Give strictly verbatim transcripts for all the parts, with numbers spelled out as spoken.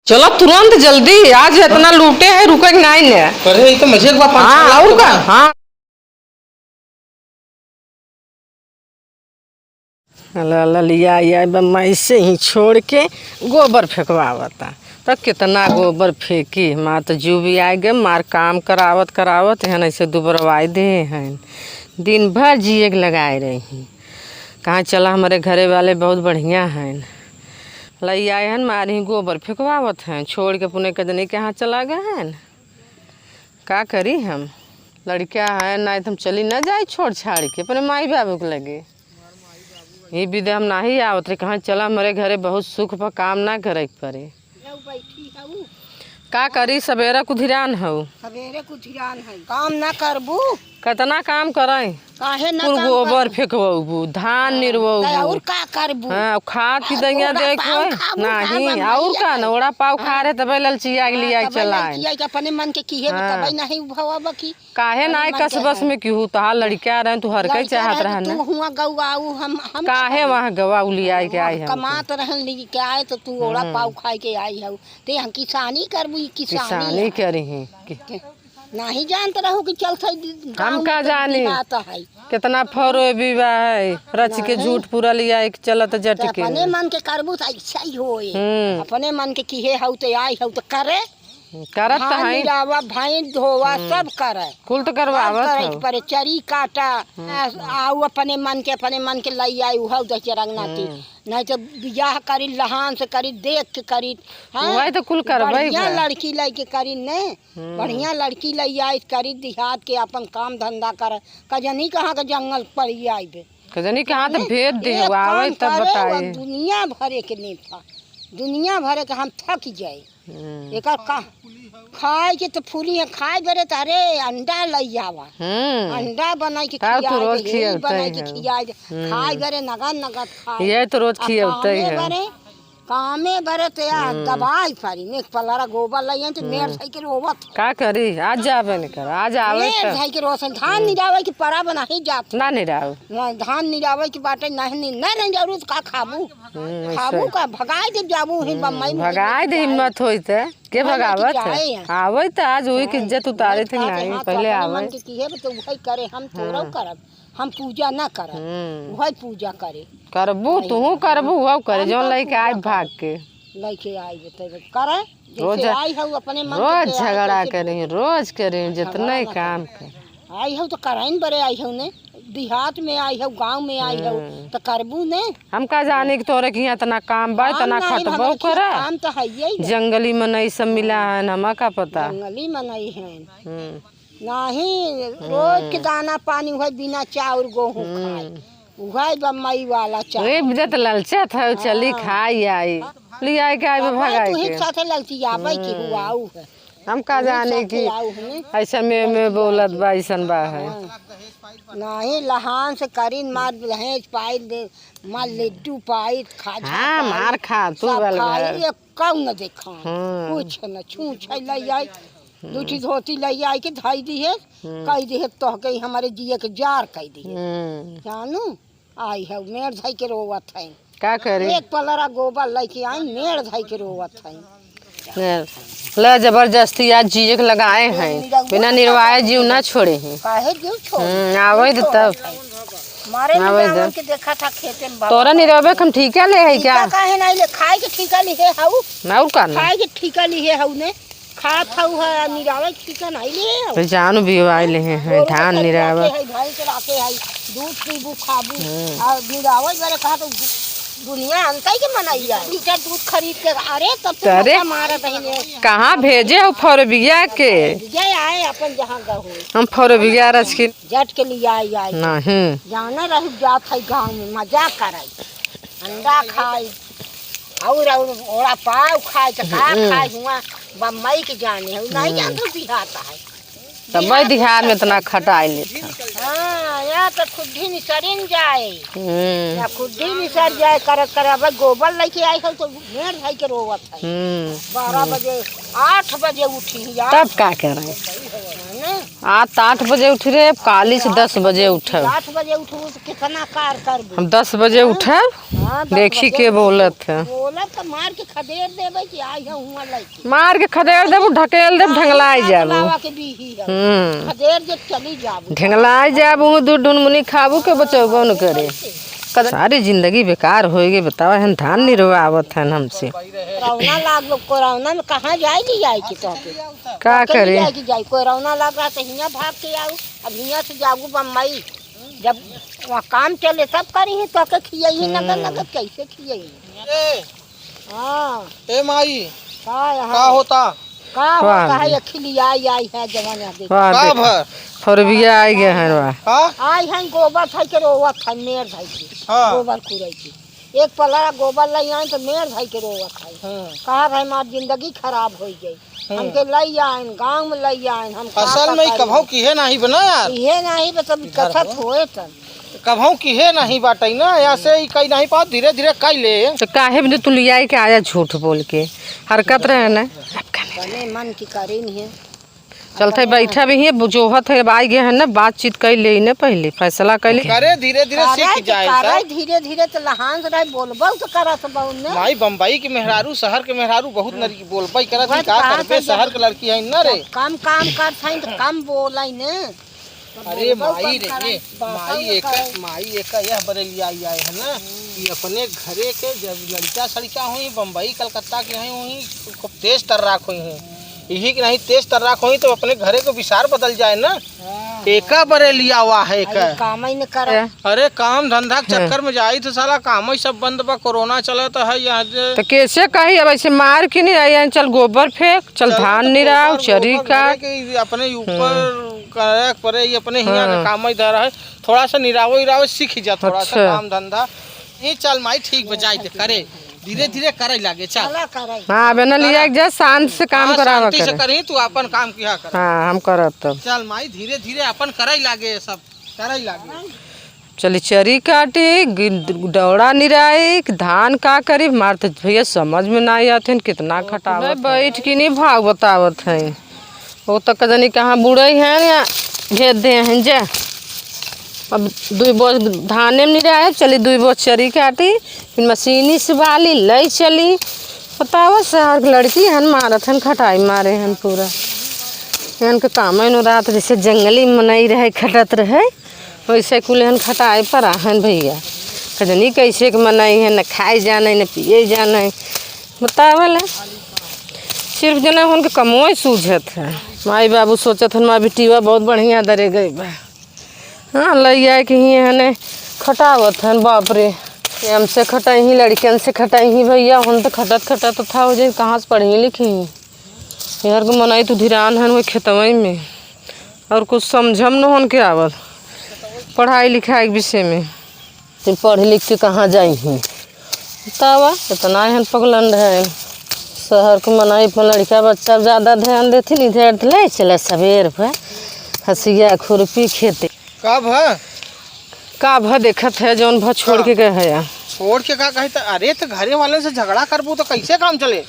चलो तुरंत जल्दी, आज इतना लूटे है, रुके के नाई ने। अरे, ये तो मजे के बात, पाँच हाँ, छह लाख और का? हाँ। ला, ला, लिया, या बम्मा ऐसे ही छोड़ के गोबर फेंकवावता। त कितना गोबर फेंकी, मार त जीव भी आए गे, मार काम करावत, करावत, यहाँ ऐसे दुबरवाई दे हैं। दिन भर जिए के लगाए रही। कहाँ चला, हमारे घरे वाले बहुत बढ़िया हैं। लई आए हन, मार ही गोबर फेंकवावत हैं, छोड़ के पुने कजनी के यहाँ चला गए हैं। का करी हम, लड़का है ना, तो हम चली ना जाए छोड़ छाड़ के अपने माई बाबू के लगे। ये विधे हम नाही आवत रहे, कहाँ चला, हमारे घरे बहुत सुख पर काम ना करे के पड़े। का करी, सवेरे कुधिरान हऊ। सवेरे कुधिरान है, काम ना करबू। कितना काम कराई? काहे ना कुल काम गोबर करबू? फेंकवाबू, धान निरवाबू। त और का करबू? हाँ, खाद की दैया ओड़ा देख पाव होए? खाबू, नहीं, का और का ना, ओड़ा पाव खा रहे, तबे ललचिया के लिया के चला आए। ललचिया के अपने मन के किहे हाँ। तबे नहीं उभवा बकी। काहे ना अपने मन के कसबस है। में केहू तहार लड़का रहे, तू हर कई लड़का चाहत रहे, रहे ना। तू हुआ गऊ आऊ, हम, हम काहे वहाँ गवा उलिया के आई हम? कमात रहन ली के आए, तो तू ओड़ा हम्म। पाव खाए के आई हऊ। ते हम किसानी करबू, ई किसानी किसानी है। करी हैं। कि-, के-, नाही जानत रहू कि चलत है दि-, गाँव हम का में तो जानी? दिनात है। कितना फरो भी बा है, रच के नहीं। झूठ पूरा लिया एक चलत जट तो के। अपने मन के करबू तो ऐसा ही होए। हम्म। अपने मन के किहे हऊ तो आई हऊ तो करे। करत तो धान है। मिलावा, भैंस धोवा, हम्म। सब करे। कुल तो करवावत सब करे हऊ। परे, चरी काटा, हम्म। आ, आऊ अपने मन के, अपने मन के लई आई, उहऊ दे चरंगना की। हम्म। नहीं तो बियाह करी, लहान से करी, देख के करी। हाँ? वही तो कुल करबे बढ़िया बा। लड़की लइके करी ने, हम्म। बढ़िया लड़की लई आई करी देहात के, अपन काम धंधा करे। कजनी कहाँ के जंगल पड़ी आइबे। कजनी कहाँ तो नहीं, भेज दे, एक आवे काम तब करे, बताए। वो दुनिया भरे के नेता, दुनिया भरे के हम थक जाए। हम्म। एकर का खाए के तो फूली है, खाए बरे त अरे अंडा लई आवा। हम्म। अंडा बनाई के तब तो खियाए रोज दे, यही खियावते बनाई के हैं। खियाए दे। हम्म। खाए बरे नगद नगद खाए। ये तो रोज आ खियावते कामे हैं। बरे, कामे बरे तो यार हम्म। दबाई पारी। एक पलरा गोबर लई आए तो मेर हम्म। सही के रोवत है। का करी? आज जाबे नहीं कर, आज आवे मेर तो। सही के रोवत है। धान हम्म। निरावे के परा बना ही जात। ना निराव। ना धान निरावे के बाटे, नहीं, नहीं, नहीं, नहीं जरूर का खाबू। हम्म, खाबू ऐसे। का, भगाए दे जाबू ही हम्म, बम्बई में भगाए दे, हिम्मत होई त। के भगावत है? आवे त आज हुई कि इज्जत उतारे थे, नहीं, पहले आवे। मन के किहे तो वही करे, हम तोरव हाँ। करब, हम पूजा ना करब, हम्म। वही पूजा करे। करबू, तूहू करबू, वहू करे, हम जौन तो लइके पूजा आए करब। भाग के। लइके आए, तो करे, जैसे रोज, आई हऊ अपने मन रोज के, झगड़ा जैसे करी, रोज करी, जितना ही झगड़ा ना काम करे। आई हऊ तो कराइन बरे आई हऊ ने, देहात में आई हऊ, गाँव में आई हऊ, हम्म। तो करबू ने। हम का जाने कि तोरे के यहाँ इतना काम बा, काम इतना नहीं, खटबो हमारे करे। काम तो है ही नहीं। जंगली मनई सब मिला है, हमा का पता। जंगली मनई है। हम्म। नहीं, रोज के हम्म। दाना पानी हुआ बिना चाउर गोहूँ हम्म। खाए। उहै बम्बई वाला चाह। रे, बिदत ललचत है, चली हाँ। खाई आई। लियाई के आई, अब भगाई तू ही के। साथे ललचियाबै की हम्म। हुआऊ है। हम का तू ही जाने साथे कि आऊ हमें ऐसा में, में ललचियाबै बोलत की। बा, ऐसन बा है। हाँ। नहीं, लहान से करीन मार भैंस पाई दे, मार लड्डू पाई, खाजा हाँ, पाई, मार खा, तू सब बल खाई, भर। ये कौन देखा? हम्म। कुछ न, छू छै लई आई, हम्म। दू ठी धोती लई आई के धई दी है, हम्म। कह दी है, "तोहके ही हमारे जिए के जार कह दी है।" हम्म। जानू? आई है, मेड़ धई के रोवत है। का करे? एक पलरा गोबर लइके आई, मेड़ धई के रोवत है। ले, ले जबरदस्ती आज जिए के लगाए हैं, बिना निरवाए जीव ना छोड़े हैं। काहे जीव छोड़े? हम्म, आवे दे तब। मारे आवे निरावन दे। के देखा था खेते में बाबा। तोरा निरवे के हम ठीका ले है क्या? ठीका काहे नहीं ले? खाए के ठीका लिहे हऊ। ना और का ना? खाए के ठीका लिहे हऊ ने। खात हऊ है, आ निरावे के ठीका नहीं ले हऊ। तो जानू भी आए ले हैं, गोरू धान के निरावे। राखे है, भैंस राखे है, दूध पीबू, खाबू। हम्म। आ निरावे बरे कहा तो दु-, दुनिया अंतई के मनैया। लीटर दूध खरीद के, अरे तब तो तो अरे, मजा मारत है ने। कहाँ भेजे हो फौरबिया के? ये आए अपन जहाँ गए हो। हम फौरबिया रच के जट के लिए आई, आई। नहीं। जाने रही जात है गाँव में, मजा करे, अंडा खाए, और, और ओड़ा पाव खाए, तो का हम्म। खाए हुआ, बम्बई के जाने है, नहीं हम्म। जानते बिहार का है। तब भाई बिहार में इतना खटाई लेत है। हाँ, यहाँ तो खुद्दी निसरिन जाए। हम्म। या खुद्दी निसर जाए, करत करे, अब गोबर लेके आई हो, तो मेड़ भाई के रोवत है। हम्म। बारह हम्म। बजे, आठ बजे उठी यार। तब का करे? है ना? आज त आठ बजे उठी रहे, अब काली से दस बजे उठब। आठ बजे उठबू तो कितना कार करबू? हम दस बजे उठब। हाँ, दस बजे उठबू। देखी के बोलत है। बोलत तो मार के खदेड़ देबे कि आई है हुआं लइके। मार के खदेड़ देबू, ढकेल देब, ढंगलाई जाबू। लावा के बीही है। हम्म। खदेड़ जे चली जाबू। ढंगलाई जाबू, दूध ढुनमुनी खाबू, के बचौबो न करे। कद-, सारी जिंदगी बेकार होई गई, बतावा, हन धान निरवावत हन हमसे। कोरोना लाग लो, कोरोना में कहाँ जाए ली जाए के तोहके? का करे? जाए के जाए, कोरोना लाग रहा तो हियाँ भाग के आऊ, अब हियाँ से जाऊ बम्बई। जब वहाँ काम चले तब करी ही, तोहके खियाई ही, नगद हम्म। नगद कैसे खियाई? ए, हाँ। ए माई, का यहाँ? का होता? का वाह होता है, दे। ये खिली आई, आई है जवान यहाँ देखो। वाह का दे। भर? फरबिया आई गए हैं, वाह। हाँ? आई हैं गोबर धई के रोवत है, मेर धई के। हाँ। गोबर कुड़ई के। एक पल्ला गोबर लई आइन तो मेर धई के रोवत है। हाँ। कहा भाई, हमार जिंदगी खराब होई गई। हाँ। हमके लई आइन, गाँव में लई आइन, हम का असल का में ई करी? कभौ किहे नाही बना यार। इहे नाही बस, अब इधर कसत हो। होए तन। कभौ किहे नाही बाटई ना, ऐसे ही कई नाही पाओ, धीरे धीरे कई ले। तो काहे बदे तू लियाई के आया झूठ बोल के? हरकत रहे ना। बने मन की करे नहीं है। चलते बैठा भी है, जोहत है, अब आई गए हैं ना, बातचीत कई ले ना, पहले फैसला कई ले। करे धीरे धीरे करे सीख तो जाए करे, सब। धीरे धीरे तो लहान से रहे, बोलबो तो करत बहु ने। माई, बम्बई के मेहरारू, शहर के मेहरारू बहुत नरकी बोलबई करत बस ही, का कहाँ करबे, से शहर जब के लड़की है ना रे। कम काम करत हैं तो कम बोलई ने। अरे माई रे, माई एक, माई एक यह बरेलिया आई आए है ना कि अपने घरे के जब लड़का सड़का हुई, बम्बई कलकत्ता के हुई, हुई, खूब तेज तर्राक हुई हैं। यही कि नहीं तेज तर्राक हुई तो अपने घरे को विचार बदल जाए ना। हाँ। एका बरेलिया हुआ है अरे एका। काम ही न करे। अरे काम धंधा के हाँ। चक्कर में जाई तो साला काम ही सब बंद बा, कोरोना चलत है यहाँ जे। तो कैसे कही अब ऐसे मार के नहीं आई, चल गोबर फेंक, चल चल धान तो निराव, गोबर, चरी गोबर काट। भरे के अपने ऊपर हम्म। करे के परे, ये अपने हियाँ के हाँ। काम ही धरा है। थोड़ा सा निरावो इरावो सीख जा, थोड़ा सा अच्छा। काम धंधा। ये चल माई ठीक बा, जाए दे करे, धीरे धीरे करे लागे, चल। चला करे। हाँ, अब ना लिया करा। एक जा, शांत से काम हाँ, करावा शांति से करे। करी, तू अपन काम किया कर। हाँ, हम करब तब। चल माई, धीरे धीरे अपन करे लागे, सब करे लागे। चली चरी काटी, गि-, डौड़ा निराई, धान का करी, हमार तो भैया समझ में ना आते हैं, कितना खटावत है। बैठ के नहीं भाव बतावत है। वो तो कजनी कहाँ बुड़ई हैं या भेज दे हैं जा। अब दुई बोझ धाने में निराए, चली दुई बोझ चरी काटी, फिर मशीनी से बाली, लई चली। बतावा, शहर के लड़की हन, मारत हन, खटाई मारे हन पूरा। हन के काम है नो रात, जैसे जंगली मनई रहे, खटत रहे, वैसे कुल हन खटाई पर आहन भैया। कजनी कैसे के मनई है, न खाए जाने, न पिए जाने। बतावल है। सिर्फ जना उनके कमोए सूझत है। माई बाबू सोचत हन, "माँ बिटिया बहुत बढ़िया दरे गई बा।" हाँ, लइया के ही हने खटावत हन, बाप रे। ये हमसे खटाई ही, लड़कियन से खटाई ही भैया, हम तो खटत खटत था हो जाए, कहाँ से पढ़ी लिखी? यार के मनई तो धिरान हन वो खेतवई में, और कुछ समझम न होन के आवत पढ़ाई लिखाई के विषय में। ते पढ़ लिख के कहाँ जाई हैं? बतावा, इतना एहन पगलन रहे। शहर के मनई पर लड़का बच्चा ज्यादा ध्यान देथिन, इधर ले चला सबेर भर हंसिया खुरपी खेते। का भ? का भ देखत है, जौन भ छोड़ का? के गए है या? छोड़ के का कही त, अरे त घरे वाले से झगड़ा करबू तो कैसे काम चले?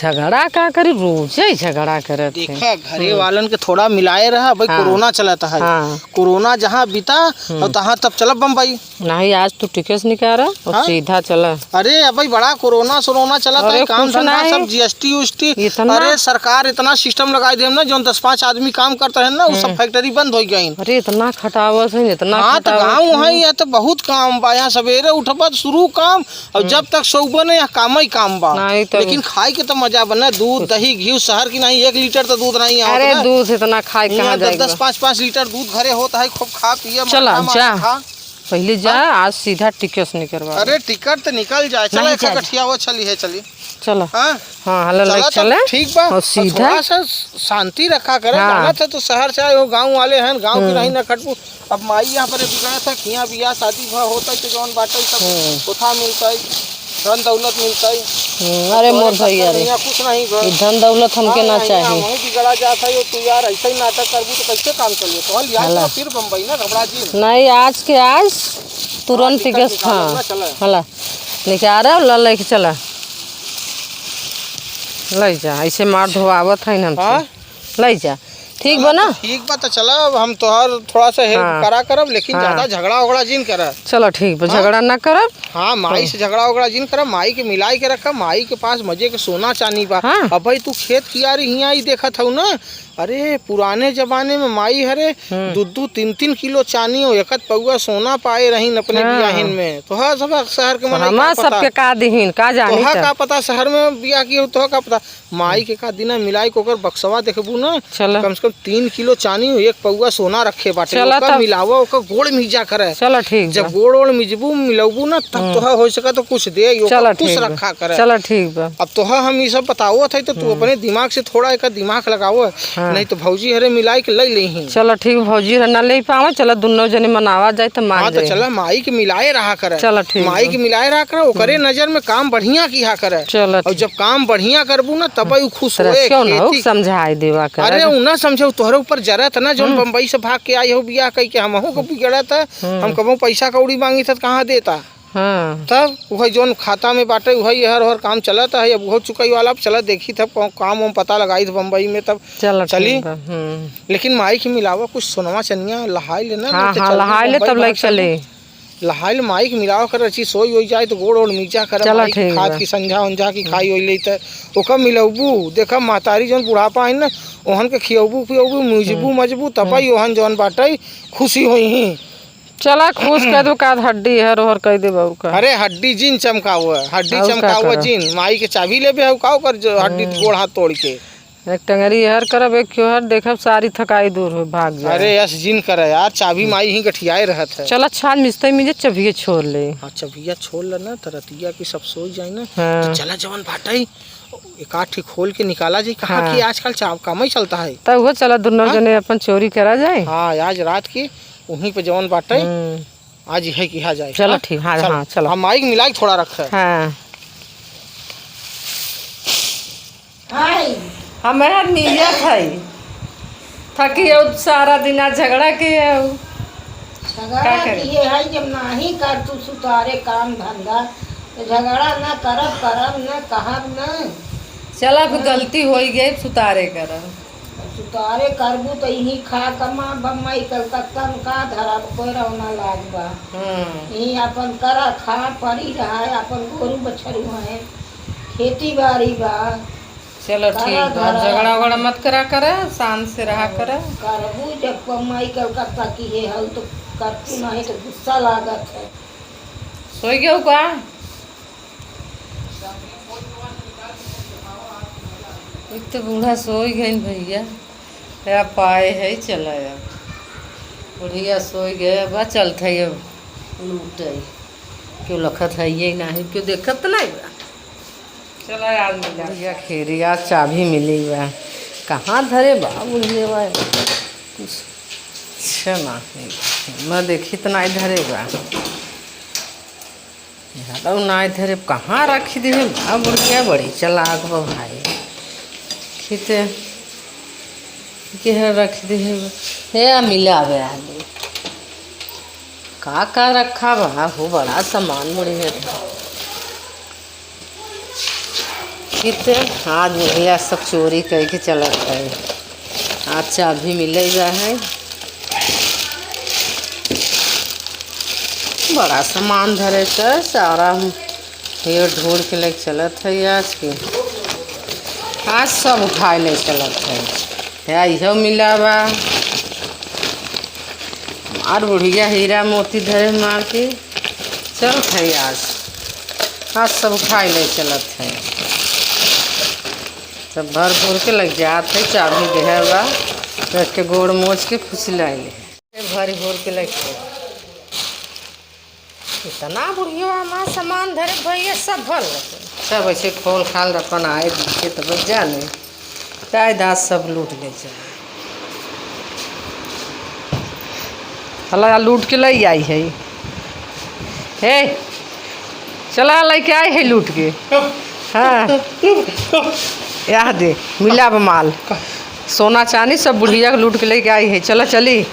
झगड़ा का करी, रोजे ही झगड़ा करत है। देखा, घरे हम्म। वालन के थोड़ा मिलाए रहा, भाई हाँ। कोरोना चलत है। हाँ। कोरोना जहाँ बीता, हम्म। और तहाँ तब चलब बम्बई। नहीं, आज तू टिकस निकारा और हाँ? सीधा चला। अरे, अब भाई बड़ा कोरोना सोरोना चलत अरे, है, काम कुछ धंधा नहीं। सब जीएसटी उएसटी। इतना अरे, सरकार इतना सिस्टम लगाई देम ना, जौन दस पाँच आदमी काम करत है ना, वो सब हम्म। फैक्ट्री बंद हो गई। अरे, इतना खटावत है, इतना हाँ, तो खटावत गाँव है। है, यहाँ तो बहुत काम बा, यहाँ सवेरे उठबा तो शुरू काम, और हम्म। जब तक सोबो नहीं, यहाँ काम ही काम बा। नहीं तो लेकिन खाए के तो मजा बा ना, दूध, कुछ दही, घी, शहर की नहीं, एक लीटर तो दूध नहीं आवत अरे, ना। दूध इतना खाए कहाँ यहाँ दस जाएगा? दस, पाँच पाँच लीटर दूध घरे होत है, खूब खा पिए, चला, मक्खा मार जा। खा। पहले जा, हाँ? आज सीधा टिकट निकलवा। अरे, टिकट तो निकल जाए। चला, नहीं एक जाए। गठिया वो चली है, चली। चला। हाँ? हाँ, हला चला, लेके तब चले। ठीक बा। और और सीधा। थोड़ा सा शांति रखा करे। हाँ। जाना था तो शहर से आए हो, गाँव वाले हैं, गाँव की हम्म। नहीं ना खटबू। अब माई यहाँ पर बिगड़ा था, हियाँ बियाह शादी भा होता है तो जौन बाटे सब हम्म। उठा मिलता है, धन दौलत मिलता है। हम्म, अरे तोरे मोर भैया चक्कर रे। में यहाँ कुछ नहीं बा। ई धन दौलत हमके हाँ, ना यहाँ, चाही। यहाँ वहीं बिगड़ा जाता है, तू यार ऐसे ही नाटक करबू तो कैसे काम चलिए? तो हल यार हला। तो फिर बम्बई ना घबरा जी। नहीं, आज के आज तुरंत हाँ, टिकट टिकट निकालो, हाँ। ना चला। हला, निकाल रहा, ला लेके चला। ले जा, ऐसे मार धोआवत है ना हमसे। हाँ? ले जा। ठीक बा ना? ठीक बा, त चला, अब हम तोहार थोड़ा सा help हाँ। करा करब, लेकिन हाँ। ज्यादा झगड़ा उगड़ा जिन करा। चला, ठीक बा, हाँ? झगड़ा ना करब। हाँ, माई हाँ। से झगड़ा उगड़ा जिन करा, माई के मिलाई के रखा, माई के पास मजे के सोना चानी बा। हाँ। अब भाई, तू खेत कियारी हियाँ ही देखत हऊ ना, अरे, पुराने जमाने में माई हरे हम्म। दू दू तीन तीन किलो चानी और एक आध पौआ सोना पाए रहीन अपने हाँ। बियाहिन में। तोहा सब शहर के तो मनई हमार का पता? सबके का दिहीन, का जानी तोहा त? का पता शहर में बियाह की हो, तोहा का पता? माई के का दिना मिलाई के ओकर बक्सवा देखबू ना, चला। कम से कम तीन किलो चानी, एक पौआ सोना रखे बाटे। चला ओकर तब। मिलावा, ओकर गोड़ मिजा करे। चला ठीक जब बा। गोड़ ओड़ मिजबू, मिलौबू ना, तब हम्म। तोहा हो सका तो कुछ दे, ओकर चला खुश ठीक बा। रखा करे। चला ठीक बा। अब तोहा हम ई सब बतावत है तो तू हम्म। अपने दिमाग से थोड़ा एक दिमाग लगावो, हाँ। नहीं तो भौजी हरे मिलाई के लई लेही। चला ठीक, भौजी हरे ना ले पावा, चला दुनो जने मनावा जाए तो मान हाँ, तो जाए। चला माई के मिलाए रहा करे। चला ठीक माई बा। के मिलाए रहा करे, ओकरे हम्म। नजर में काम बढ़िया किहा करे। चला और ठीक। जब काम बढ़िया करबू ना, तब उ खुश होए, तरसियो ना हो, खेती समझाए देवा कर। अरे, उ ना समझे, तोहरे ऊपर जरत ना, जौन हम्म। बम्बई से भाग के आई हो बियाह कई के, हमहू को बिगड़त है, हम्म। हम कबहू पैसा कौड़ी मांगी त कहाँ देता? हाँ। तब उहे जौन खाता में बाटे, उहे एहर ओहर काम चलत है, अब उहो चुकाई वाला, अब चला देखी तब कौन काम वाम पता लगाई थ बम्बई में, तब चला चली। ठीक बा, हम्म। लेकिन माई के मिलावा कुछ सोनवा चनिया लहाई लेना, हाँ, नहीं तो हाँ, चल लहाई ले बम्बई तब भाग लइके चली। चलबू। लहाइल माई के मिलावा कर रची सोई ओई जाए तो गोड़ ओड़ मीजा कर चला माई के ठीक खाद बा। की संझा उंझा की खाई ओई लेई त ओका मिलौबू। देखा महतारी जौन बुढ़ापा है ना, ओहन के खियौबू पियौबू, मुजबू हम्म। मजबू, तब हम्म। ही ओहन जौन बाटई खुशी होई ही। चला खुश कर दो, का हड्डी हर ओहर कर देबा और का। अरे हड्डी जिन चमकावे, हड्डी और का चमकावे करब? जिन, माई के चाभी लेबे हउ का ओकर जो हड्डी हम्म। गोड़ हाथ तोड़ के। एक टंगरी हर करब, एक क्यों हर देखब, सारी थकाई दूर हो, भाग जाए। अरे यस जिन करे यार, चाबी हम्म। माई ही गठियाए रहत है। चल अच्छा, आज मिस्त्री मिले, चबिये छोड़ ले। हाँ, चबिया छोड़ ले ना, त रतिया की सब सोई जाए ना। हाँ। तो चला जवन बाटई, एक आध ठे खोल के निकाला जाए। कहाँ हाँ। की आजकल चाब कम ही चलता है। तो वो चला, दोनों हाँ? जने अपन चोरी करा जाए। हाँ, आज रात की उहीं पे जवन बाटई। हम्म। आज इहे किहा जाए। चलो हाँ? ठीक, हाँ, चल। हाँ, चलो। हम माइक मिलाई के थोड़ा रखे। हाँ। हाय। हम यार मिलत है। थकी हो सारा दिन आज झगड़ा के हो। झगड़ा का करे? किहे है, जब नाही कर तू सुतारे काम धंधा, तो झगड़ा न करब, करब न, कहब न। चला, अब हाँ। गलती होई गई, सुतारे करब। सुतारे करबू त इही खा कमा बम्बई कलकत्ता में का धरब, कोई रौना लाग बा। हम्म। इही अपन करा, खा, पड़ी रहा, अपन गोरू बछरू हैं, खेती बाड़ी बा। चलो करा ठीक बा, धरा। झगड़ा उगड़ा मत करा करा, शांत से रहा करा। करबू जब बम्बई कलकत्ता किहे हऊ तो करती नहीं तो गुस्सा लागत है। सोई गयो का? एक तो बूढ़ा सोई गइन भैया, या पाए है, चला अब। बुढ़िया सोई गए, बा चलत है अब लूटे। क्यों लखत है ये नहीं, क्यों देखत नहीं बा। चला यार मिला। बुढ़िया खेरी, आज चाबी मिली बा। कहाँ धरे बा बुढ़िया बा? कुछ अच्छा ना है। मैं देखी तो नहीं धरे बा। यादव ना इधर कहाँ रख दे है? बा बुढ़िया बड़ी चालाक बा भाई। खीते के है रख दे है। हे आ मिला बे आलू। का का रखा बा हो? बड़ा सामान बुढ़िया। खीते आज बुढ़िया सब चोरी करके चलत है। आज चाबी मिले जा है। बड़ा सामान धरे के सारा हम ये ढोल के लेके चलत है आज के। आज सब उठाए ले चलत है। या इहो मिला बा। मार बुढ़िया हीरा मोती धरे मार के चलत है आज। आज सब उठाए ले चलत है। सब भर भर के लग जात है, चाबी देहे बा। रख के गोड़ मोच के फुसिलाए ले। भरी भर के लग के। इतना बुढ़िया हमार सामान धरे भैया, सब भर लेते। सब ऐसे खोल खाल अपन आए दिखे तो बच जाने। चाहे दास सब लूट ले चले। हला लूट के ले आई है। हे, चला लेके आई है लूट के। हाँ। यह दे, मिला बा माल। सोना चानी सब बुढ़िया के लूट के लेके आई है। चला चली।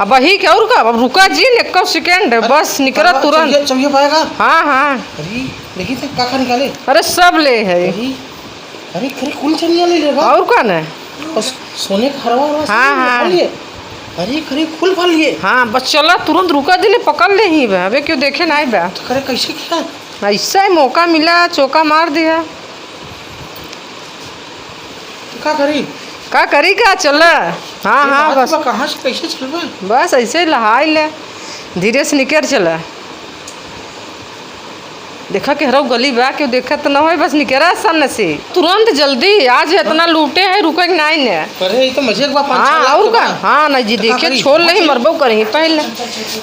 अब वही के और का, अब रुका जी, एक्को सेकंड, हाँ, बस निकरा हाँ, तुरंत। चलिए, चलिए पाएगा। हाँ, हाँ। अरे, देखी थे, का का निकाले? अरे, सब ले है। अरे, अरे, अरे, कुल चनिया ले ले बा। और का ना? और सोने का हरवा हरवा हाँ, सब हाँ। भर लिए। अरे, करे, फूल भर लिए। हाँ, बस चला, तुरंत रुका, दिले पकड़ ले ही बा, अबे क्यों देखे नाहीं बा। तो करे, कैसे किया? ऐसा ही मौका मिला, चौका मार दिया। तो का करी? का करी का, चला। हाँ, ये हाँ, बात बस। बा, कहाँ से कैसे चलबे? बस ऐसे ही लहाई ले, धीरे से निकर चला। देखा केहरौ गली बा, केहू देखत न होए, बस निकरा सामने से। तुरंत जल्दी, आज इतना लूटे है, रुके के नाहीं ने। अरे, ये तो मजे के बा, पाँच हाँ, छह लाख और के का? बा। हाँ, ना जी, तो का देखिए, करी? छोड़ ले, मरबो करी, पहन ले।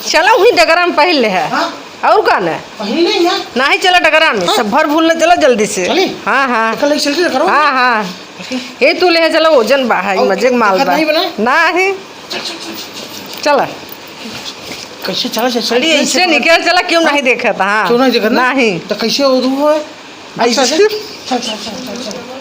चला, वही डगरा में पहन ले है। हाँ? और का ने? पहन ले ना। नाहीं, चला डगरा में, हाँ? सब भर भूल ले, चला जल्दी से। चली? हाँ, हाँ। तो कल चल के डगरा में? हाँ, हाँ। अरे। हे तू ले, चला, वजन बा है, और मजे के माल देखा बा। नहीं बना? नाहीं। चल, चल, चल, चल, चल। चला। कैसे चला, चल, चल, अरे, चल, ऐसे चल। निकल चला, क्यों हाँ? नाहीं देखत, हाँ। क्यों नाहीं देखत ना? नाहीं। तो कैसे वो रूह है? ऐसे। चल, चल, चल, चल, चल।